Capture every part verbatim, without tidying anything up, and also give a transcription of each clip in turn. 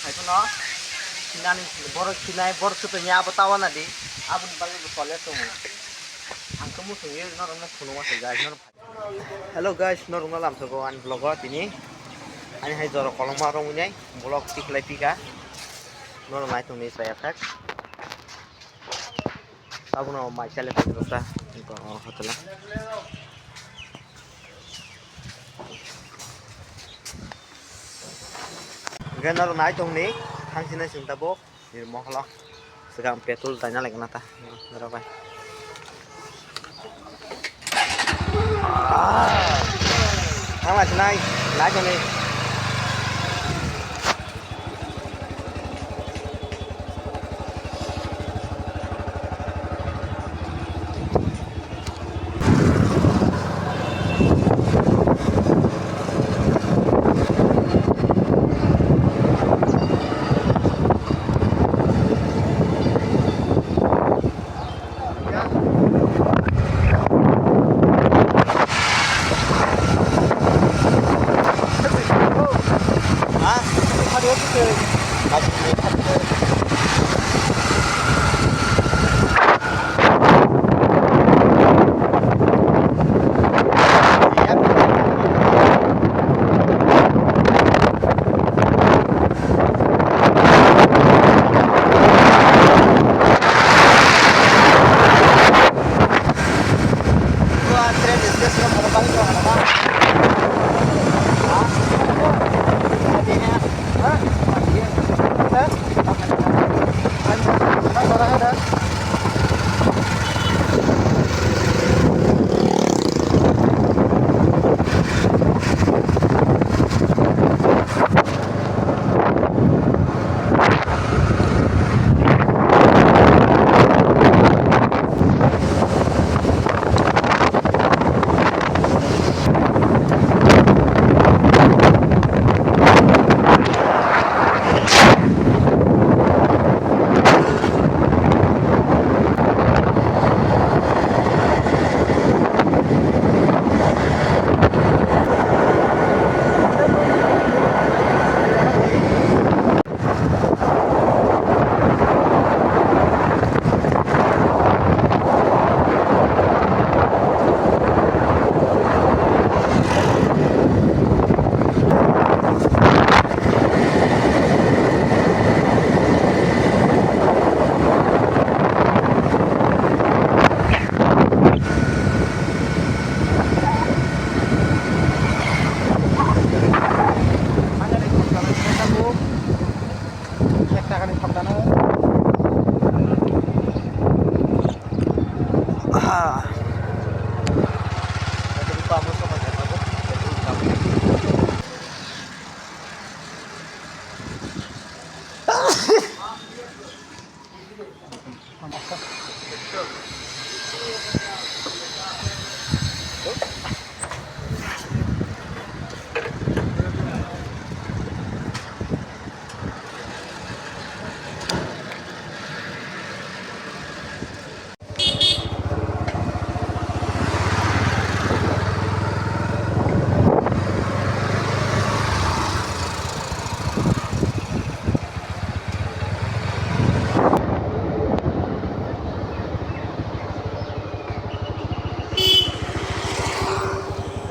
Phaiphano sinani borok sinai borok swtwmya abo tawana di. Aboni bagwi bo tole tongo. Ang khe muchungwi norokno phunukma se guys, norok. Hello guys, norokno lamsogo ani vlog o tini. Ani hai jora kolokma romwi nai vlog tikhlai pika. Norok nai tongni chaya thak. Abono mai chale tong kha, o hotel o. Hingke norok nai tongni, thangsinai chwng tabuk, nini moholo. Swkang petrol daina lai gana ta, norok bai. Ah! Thang lai sinai, lai tongni.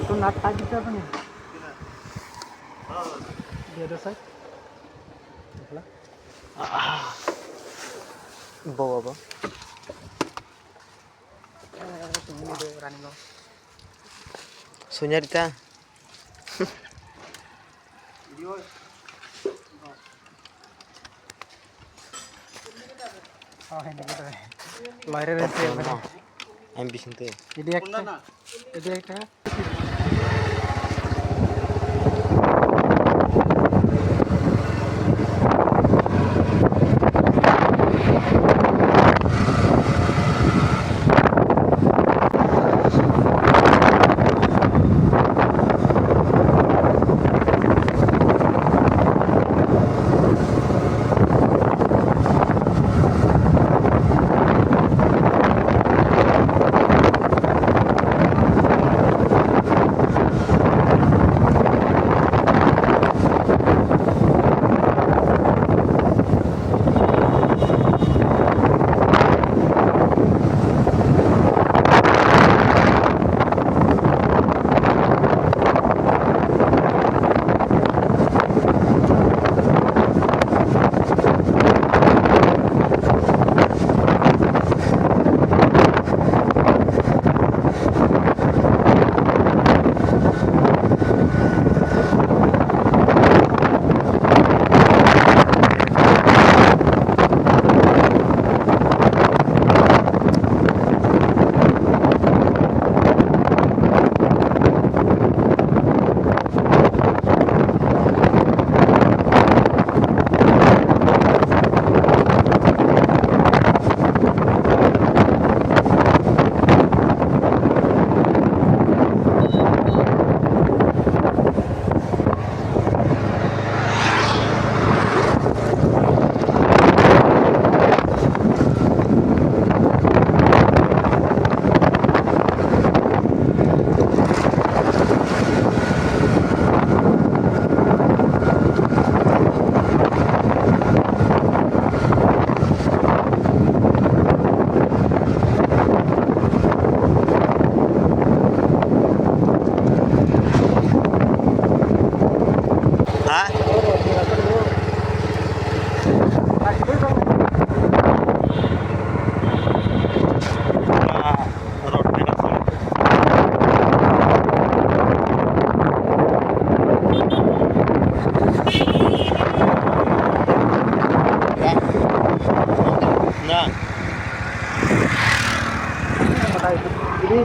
Itu nat tadi siapa nih? Dia ada saya. Bawa apa? Sunyarita. Loire rese. Ang bising te. Jadi ekta. Jadi ekta.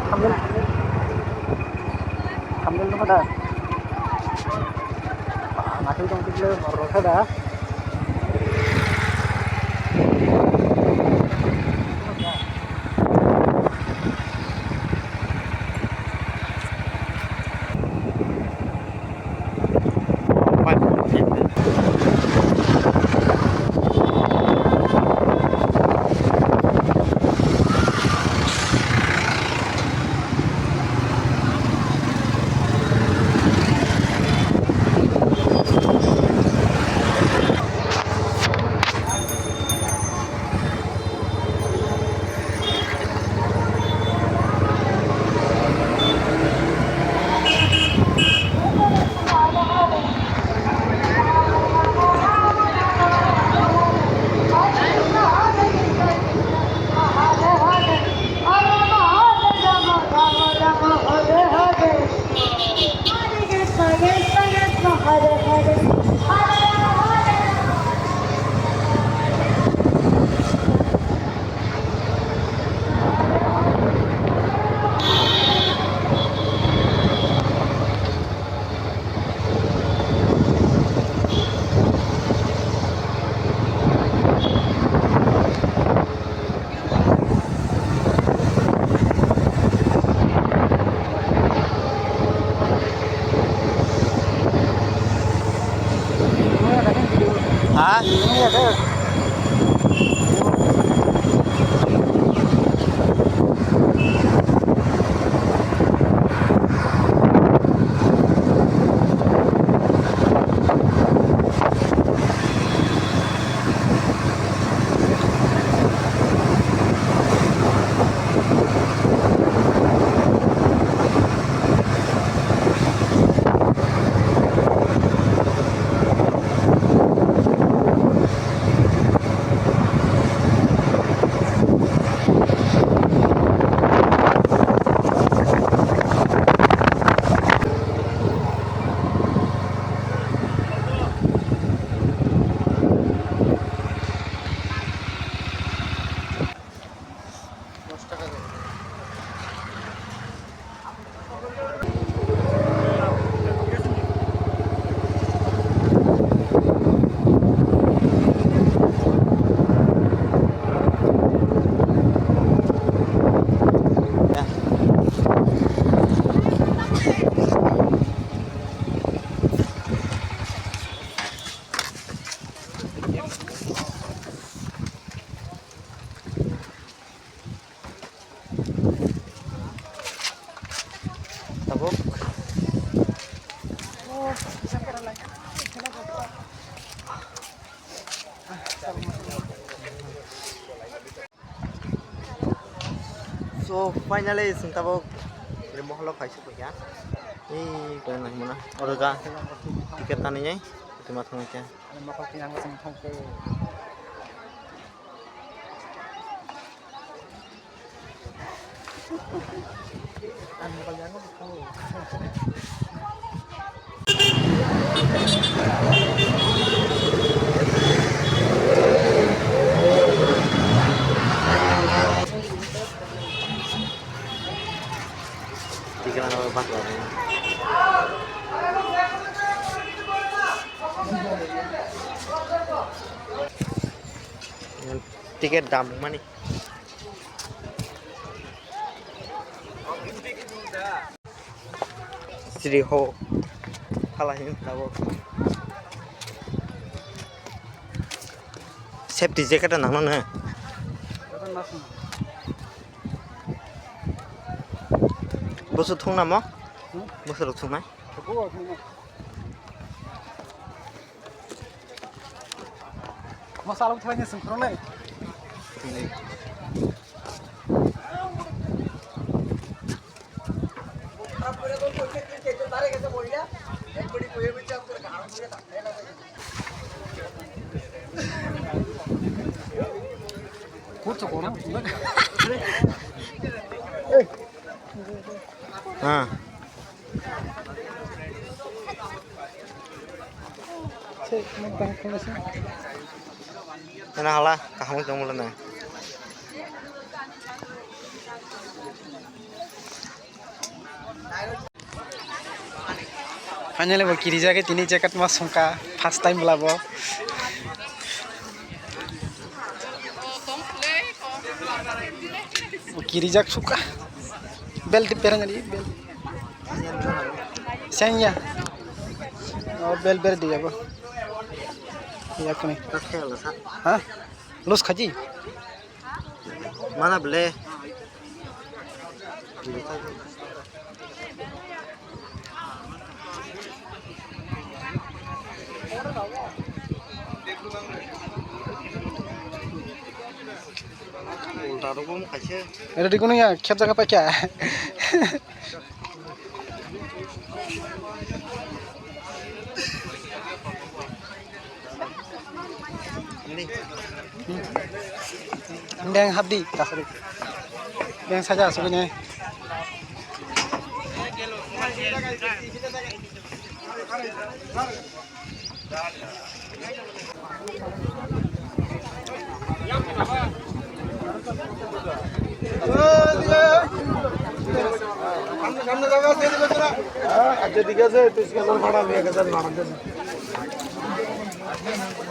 Thumbnail, thumbnail nukha da? Ba, naithok tong tikle hor rokha da. Ha? Tabuk. So finally, chwng tabuk moholo phai sukha. Ei, kaya nang mano. Oro ga ticket tanwi nai. Tuma thang kya. Ticket dam mani. Sri ho. Hala hin tabuk. Safety jacket nang nang. Boso thung namo? Hmm? Boso rok thung nai. Masala uthai ni sengkro nai. Kurcho kono. Ah. Ena hala kaham tong mula na. Finally bo kirijak tini jacket ma songkha first time bwla bo. Bo kirijak sukha. Bel di perang di bel. Sengya. Oh, bel bel di ya bo. Ya kuni. Ha? Lose khaji? Mana ble. Ulta rok bo kaisa. Ready kuno ya, khep jaga paikha. Deng hapdi, kasari. Deng saja asugini.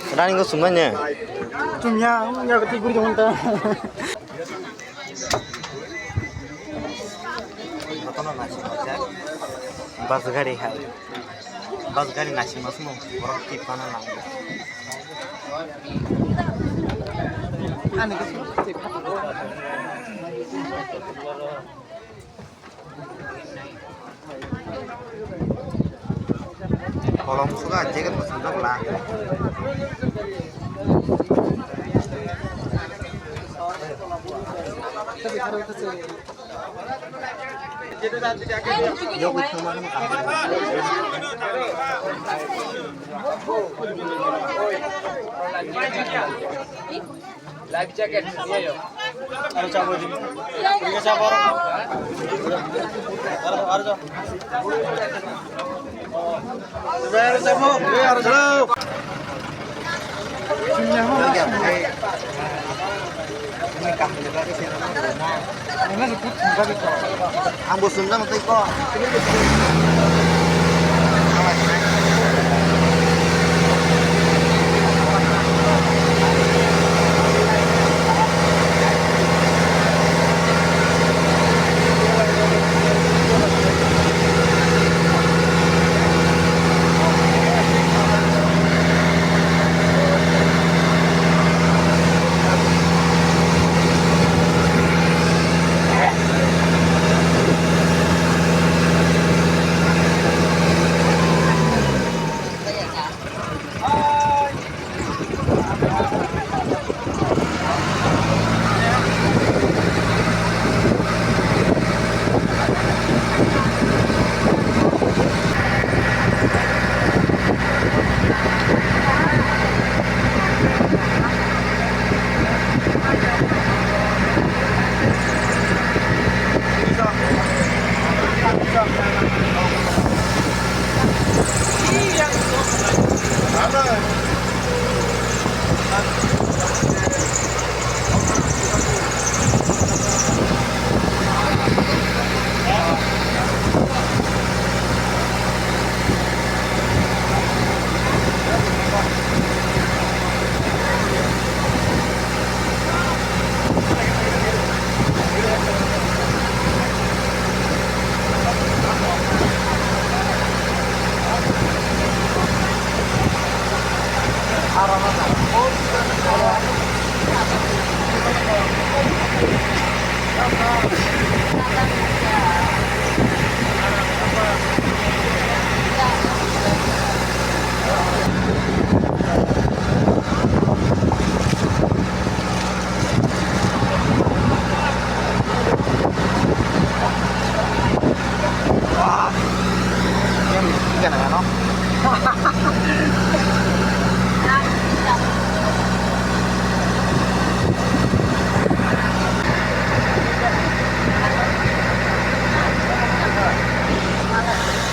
Running ko sumai ne. Tum ya, ya ko tiguri jonta. Jotono naisinglaijak bus gari hai. Bus gari naisingma simo borok tip mana nang. Ani ke simo tip. Kolom suka jacket bo sumjak la. Life jacket, iya yo. Aro chabo di. Ini chabo. Aro, aro chabo. Aro chabo. Ini chabo. Ini kam dulu lagi sih. Ang bo sumjang tei ko.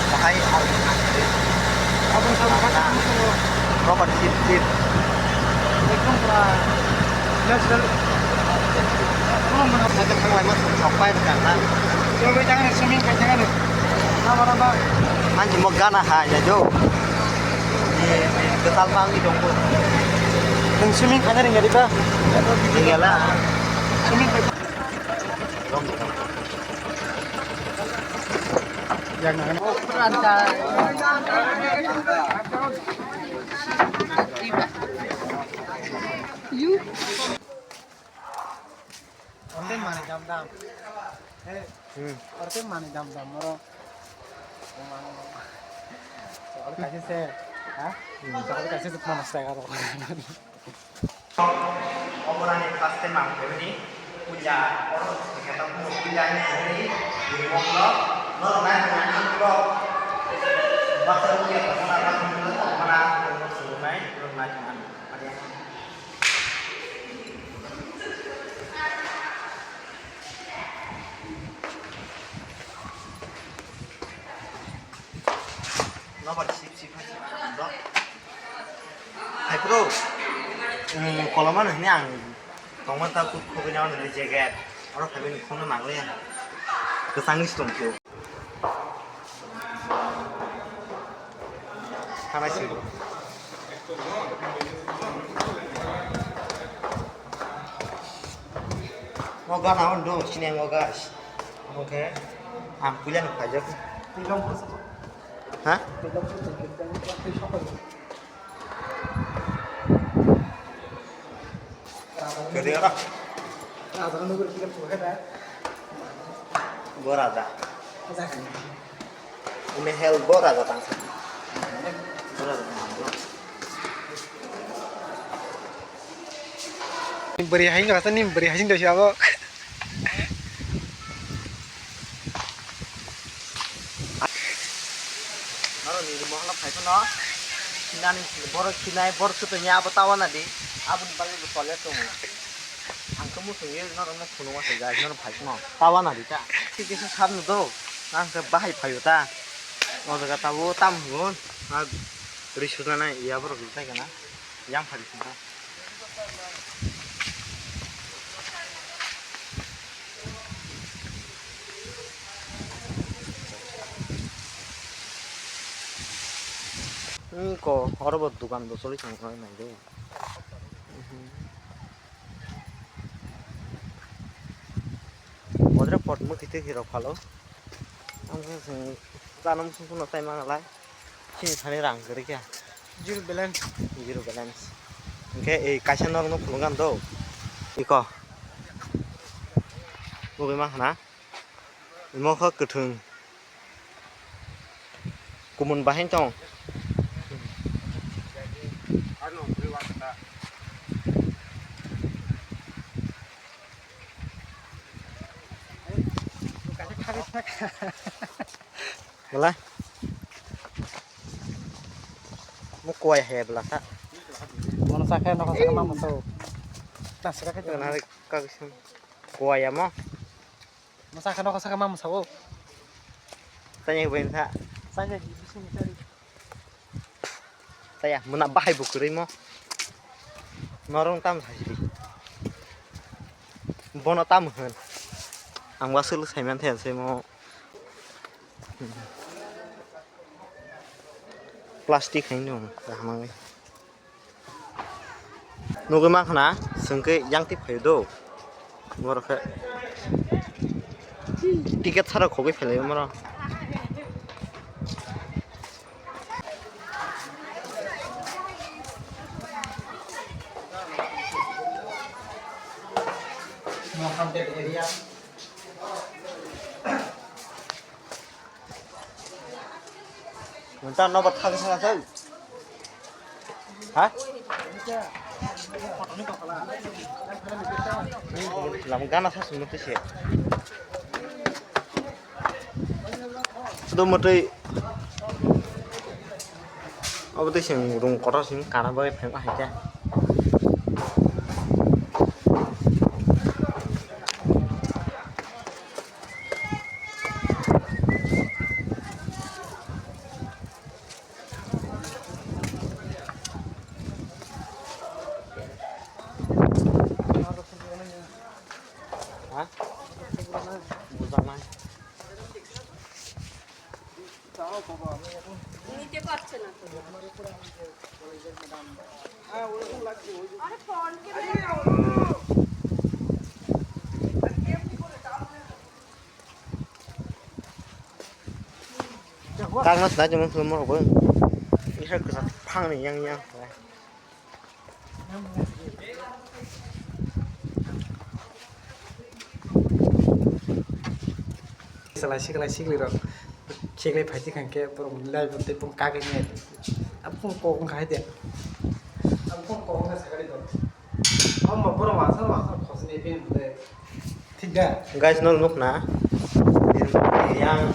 Bahai aboni proper seat, seat. Ekdom pura natural. Thanglaima sokpai rwkha na. Swimming khai thangani. Nabana ba. Ang chimo gana hai na jo. Ni, ni, kwtal ma wngwi tongo. Nwng swimming khaina ringya diba? Ringyala. Swimming khai. Yang nang. Orte mani dam dam. Hmm. Orte mani dam dam oro. Chokol kaisa se, ha? Hmm. Chokol kaisa se panas taka rok. Oborani first time ang khaimani puja, oro kata puja ni khaimani, ni moklo, norok nai tongmani ang klo. Baksa puja tongmana, baksa puja tongmana, norok nai tongmani. Nobar sip sip hai dok. Hai bro, koloma no hini ang tongma ta kut khobini ano jacket. Oro khaibini khuna nangli ang. Kwchangni se tongphio. Thanai se. O gana on do, sini ang o gas. Oke. Ang puila no khaijak. Ha? Kedi ora. Bo raja. Ini hell bo raja tangsa. Bo raja tangsa. Beri hai nggak sih, beri hai sih, abo. Norok ni mohla phai phano, nani borok khinai, borok swtwngya abo tawana di, aboni bagwi bo tole tongo. Ang khe muchungwi norokno phunukma se guys, norok phai phano tawana di ta. Kisa sabno do, ang khe bahai phaio ta. O jaga tabuk tamo hwngo, na ri sujana ya borok ri thai kana, yang phai phano. Hmm, ko, oro bo dukan bo choli tong nai de. Bodre pot mo kiti kiro phalo. Ang se chano muchung no tai mangalai. Chini thani rang kwrwi khe. Zero balance. Zero balance. Hwnkhe ei kaisa norokno phunukgan do. Iko. Nugwi mankha na? Imo khe kwthwng. Kumun bahai tong. Belai. Mo kuai he belai sa. Mono sakhe nokha sakhe ma musa o. Na sakhe. Nari kagising kuai ya mo. Mo sakhe nokha sakhe ma musa o. Tanya bai sa. Tanya di bising cari. Taya, muna bahai bo kwrwi mo. Norong tam sa sidi. Bono tam hwn. Ang ba sulu saiman thaya se mo. Plastic hai no, kaham wngnai. Nugwi mankha na, chwng khe yang twi phaio do. Borok khe ticket sara khogwi phailai moro. Haunted area. Nonta nobar thang thang thang. Ha? Lam gana sa sung twi se. Do motoi. Obo twi seng room kotor seng kana bagwi phaima hai khe. Ha? Bujaknai. Kagna swnai chwng phulmorokbo. Isa kwchak phangni yang yang. Siklai siklai siklirok khiklai phaidi khankhe borok live tei bung kagwi nai. Aboni kok wngkha hai de. Aboni kok wngkha sakali do. Amma borok masa masa khosni pin de. Thik da? Guys, no nukna. Yang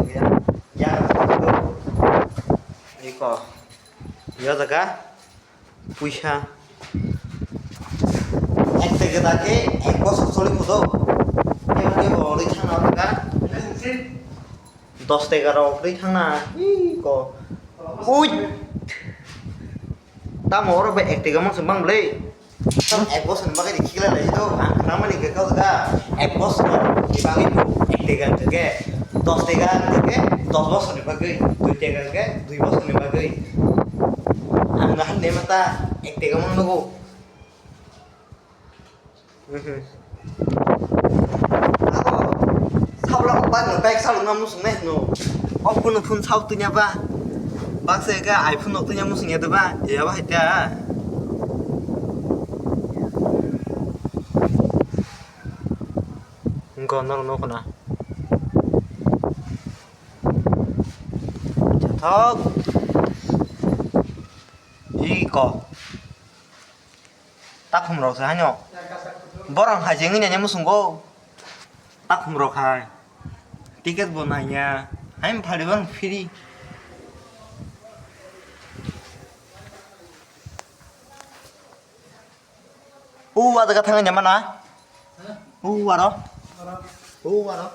yang yang iko. Yo jaga. Puisa. Ek teke dake ek bosor choli photo. Kebo kebo rwi thangna orga. Dos teka rok rwi thangna. Iko. Ui. Tamo oro bai ek teka mang se mang le. Ek bosor ni bagwi rikhi lai lai do. Ang khna mani ke kau da. Ek bosor ni bagwi ek teka ke. Dos teka ke dos bosor ni bagwi. Dui teka ke dui bosor ni bagwi. Ang nahan ne mata ek tega mang nugo. Mhm. Abo sabla ko bag no bag sabla no musung nai no. O phone phone sab tunya ba. Bag se ga iPhone no tunya musung ya ba. Ya ba haita. Engko no no kona. Thok. Iko. Takhum rok se haino. Borok hai jengni nanya musungo. Takhum rok hai. Ticket bo nanya. Hai phari bang free. U wa jaga thangni mana? U waro. U waro.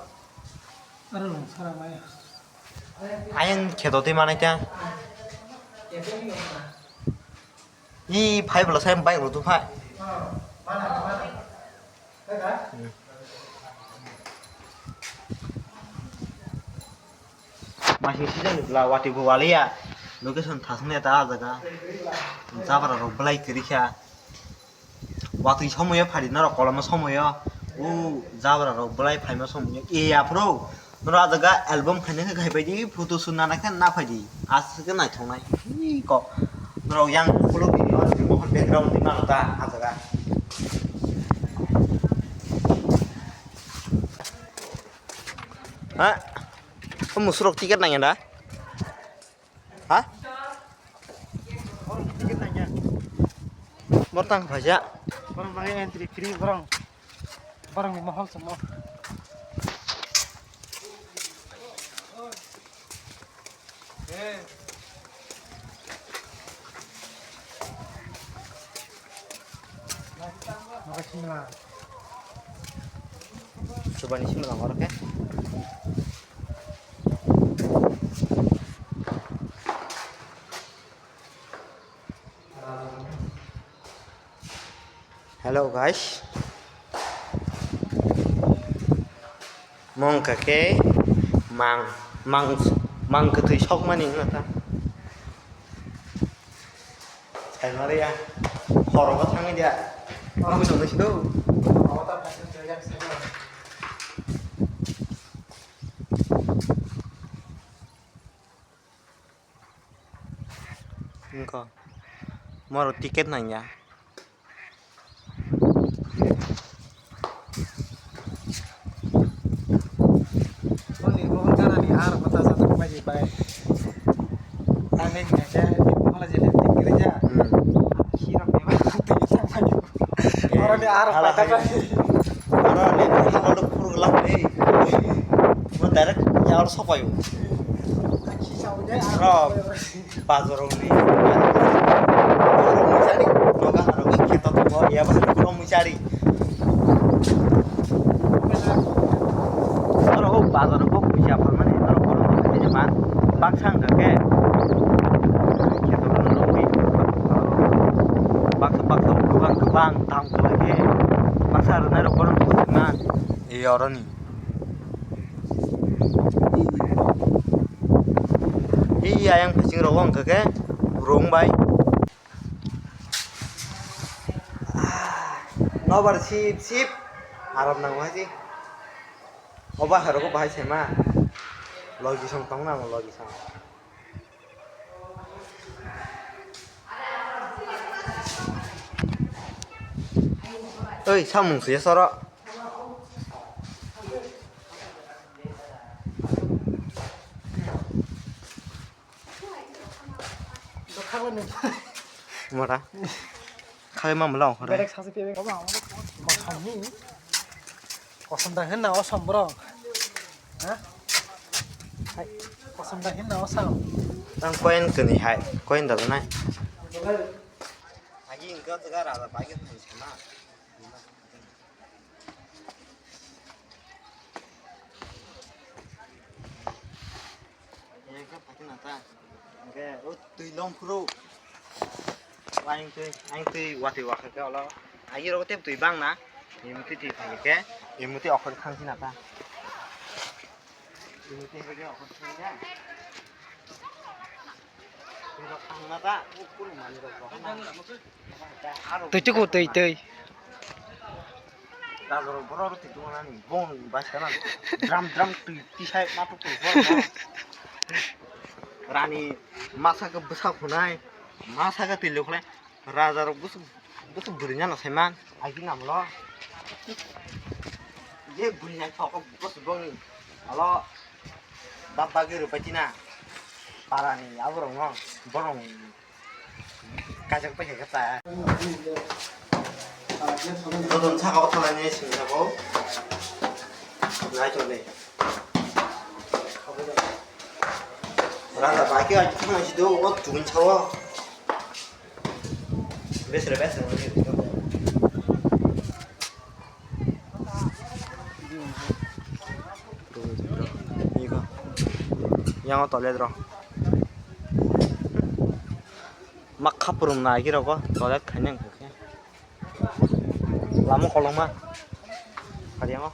Ayang kheto twi manai ta. I phai bwla sai bike rw tu phai. Masing sijak ni bwla watwi bo waliya. Location thasung ya ta ah jaga. Jabra rok bwlai kwrwi kha. Watwi somoyo phari norok koloma somoyo. O jabra rok bwlai phaima somoyo. E aphuru norok ah jaga album khaina khe khai pai di, photo shoot nana khe na phai di. Aswk khe naithoknai. Iko. Norok yang ukuluk ni mohor background ni mano ta ah jaga. Ha? O musurok ticket nangya da? Ha? Borok ticket nangya. Borok tang phaisa. Borok bagwi entry free borok. Borok ni mohol se mo. Maka simla. Chubani simla ngorok khe. Hello guys. Mong kake mang mang mang kwtwi sokmani wngkha. Saimaliya. Horogo thangwi dia. Ang songwi sido. Wngkha. Moro ticket nangya. Boni rohor ganani ar hota sa tok bai bai. Tangwi nai ja, di bohla jele ticket ja. Hmm. Sirok ni ba tangwi tangwi. Oro ni ar hota bai. Oro ni halo purgla ni. Mo direct ya oro sopayo. Ro. Bazaroni. Bazaroni chari. Noga harok kheto tongo. Ya bazaroni chari. Aro o bazaro bo puja phalmani aro borok ni khaina ma baksa wngkha khe kheto rwna nugwi baksa baksa kwbang kwbang dam kwlai khe baksa rwnai rok borok ni khaina ma e oroni. Ei ayang phasing rogo wngkha khe rung bai. Nobar sip sip. Aram nang bahai si. Oba harok bahai sema. Logi song tong nang logi song. Oi, samung suya soro. Mora. Khai ma mala ongkhore. Berek sasi pebe ko ba. Kosom da hinna osom bro. Ha? Hai. Kosom da hinna osom. Tang coin kani hai. Coin da nai. Agi ingka jaga rada bai ke thang sana. Engke phatina ta. Engke o twi long phuru. Aing twi, aing twi watwi wakha khe olo. Agi rogo tei twi bang na. Imuti twi phai khe, imuti okhor khang sina ta. Imuti khe okhor khang ya. Twi rok khang na ta, o kuru mani rok rok na. Twi tuku twi twi. Rajarok borok rok twi tongmani bong bai sana drum drum twi tisai ma tuk tuk borok no. Rani masa khe bwsa khunai masa khe twi lukhlai rajarok bwswk bwswk bwrwi nana saiman agi namlo. Je bwrwi nai thok bwswk bongni alo bab bagwi rwbai tina parani aborok no borok. Kajak pai khe ta. Dodon saka o thalai ni sini sabo. Nai to le. Rada bai khe ai thang si do o tun chawo. Besre besre. Iko. Yang o toilet rok. Mak khaprum na agi rogo toilet khainang khe. Lama kolongma. Kariango.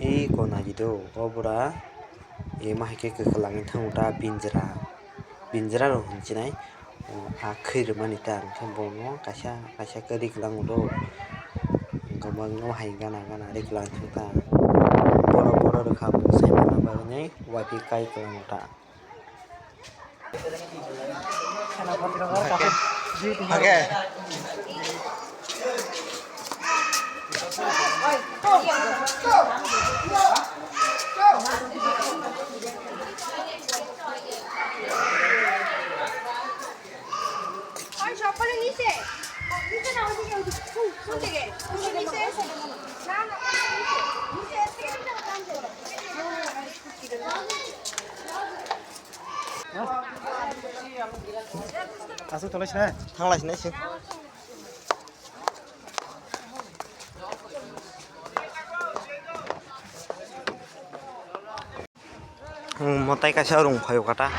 Ei kona gido o bura. Ema hai khe kwkhwlangwi thango ta pinjra, pinjra rok hinchinai, ah, khwi rwmani ta, hwnkhe bono kaisa kaisa khe riklang do, hwnkhe bono hai gana gana riklang thang ta, borok borok rwkha bo sai mano bagwi nai uaiphi kai kwlango ta. Hake. Aswk tonglaisina? Thanglaisina se. Hmm, mwtai kaisa rung phaio kata.